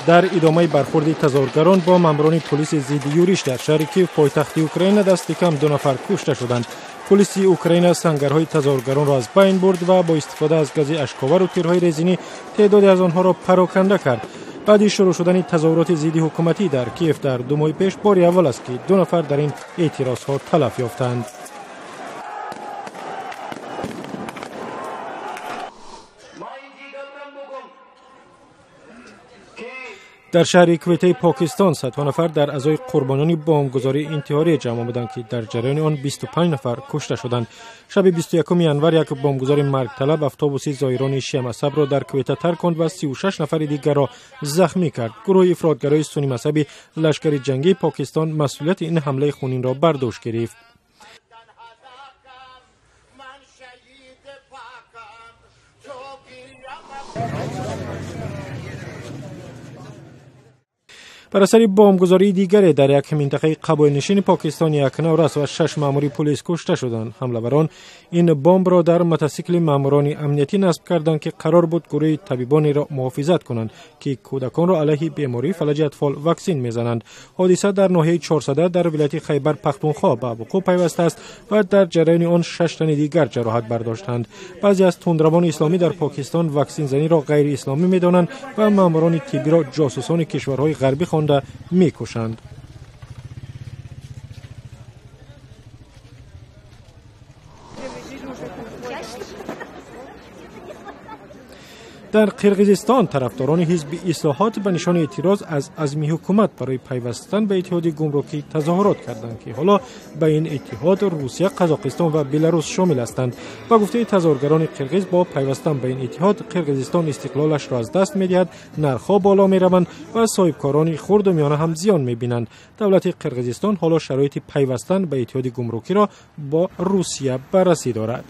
Дар идомаи бархӯрди тазоҳургарон бо мамурони полиси зидди юриш дар шаҳри Киев, пойтахти Украина, дасти кам 2 нафар кушта шуданд. Полиси Украина сангарҳои тазоҳургаронро аз байн бурд ва бо истифода аз гази ашковару тирҳои резинӣ теъдоде аз онҳоро пароканда кард. Баъди шурӯъ шудани тазоҳуроти зидди ҳукуматӣ дар Киев дар 2 моҳи пеш бори аввал аст, ки 2 нафар дар ин эътирозҳо талаф ёфтанд. Дар шаҳри Кветаи Покистон садҳо нафар дар аъзои қурбониёни бомбгузории интиҳорӣ ҷамъ омаданд, ки дар ҷараёни он 25 нафар кушта шуданд. Шаби 21 январ як бомбгузори маргталаб автобуси зоирони шиамазҳабро дар Квета тарконд ва 36 нафари дигарро захмӣ кард. Гурӯҳи ифротгарои суннимазҳаби лашкари ҷангии Покистон масъулияти ин ҳамлаи хунинро бар дӯш гирифт. Бар асари бомбгузории дигаре дар як минтақаи қабоилнишини Покистон як наврас ва 6 маъмури полис кушта шуданд. Ҳамлаварон ин бомбро дар мотосикли маъмурони амниятӣ насб карданд, ки қарор буд гурӯҳи табибонеро муҳофизат кунанд, ки кӯдаконро алайҳи бемории фалаҷи атфол ваксин мезананд. Ҳодиса дар ноҳияи 400 дар вилояти Хайбар Пахтунхо ба вуқӯъ пайваста аст ва дар ҷараёни он 6 тани дигар ҷароҳат бардоштанд. Баъзе аз тундравони исломӣ дар Покистон ваксинзаниро ғайриисломӣ медонанд ва маъмурони тиббиро ҷосусони кишварҳои ғарбӣ хонда мекушанд. Дар Қирғизистон тарафдорони ҳизби ислоҳот ба нишони эътироз аз азми ҳукумат барои пайвастан ба иттиҳоди гумрукӣ тазоҳурот карданд, ки ҳоло ба ин иттиҳод Русия, Қазоқистон ва Беларус шомил ҳастанд. Ба гуфтаи тазоҳургарони қирғиз, бо пайвастан ба ин иттиҳод Қирғизистон истиқлолашро аз даст медиҳад, нархҳо боло мераванд ва соҳибкорони хурду миёна ҳам зиён мебинанд. Давлати Қирғизистон ҳоло шароити пайвастан ба иттиҳоди гумрукиро бо Русия баррасӣ дорад.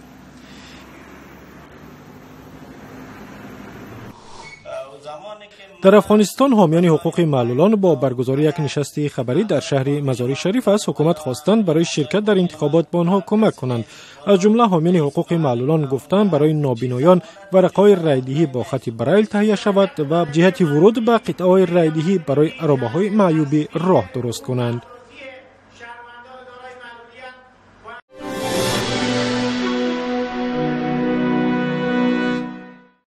Дар Афғонистон ҳомиёни ҳуқуқи маълулон бо баргузории як нишасти хабарӣ дар шаҳри Мазори Шариф аз ҳукумат хостанд барои ширкат дар интихобот ба онҳо кӯмак кунанд. Аз ҷумла ҳомиёни ҳуқуқи маълулон гуфтанд, барои нобиноён варақаҳои райдиҳӣ бо хати Брайл таҳия шавад ва ҷиҳати вуруд ба қитъаҳои райдиҳӣ барои аробаҳои маъюбӣ роҳ дуруст кунанд.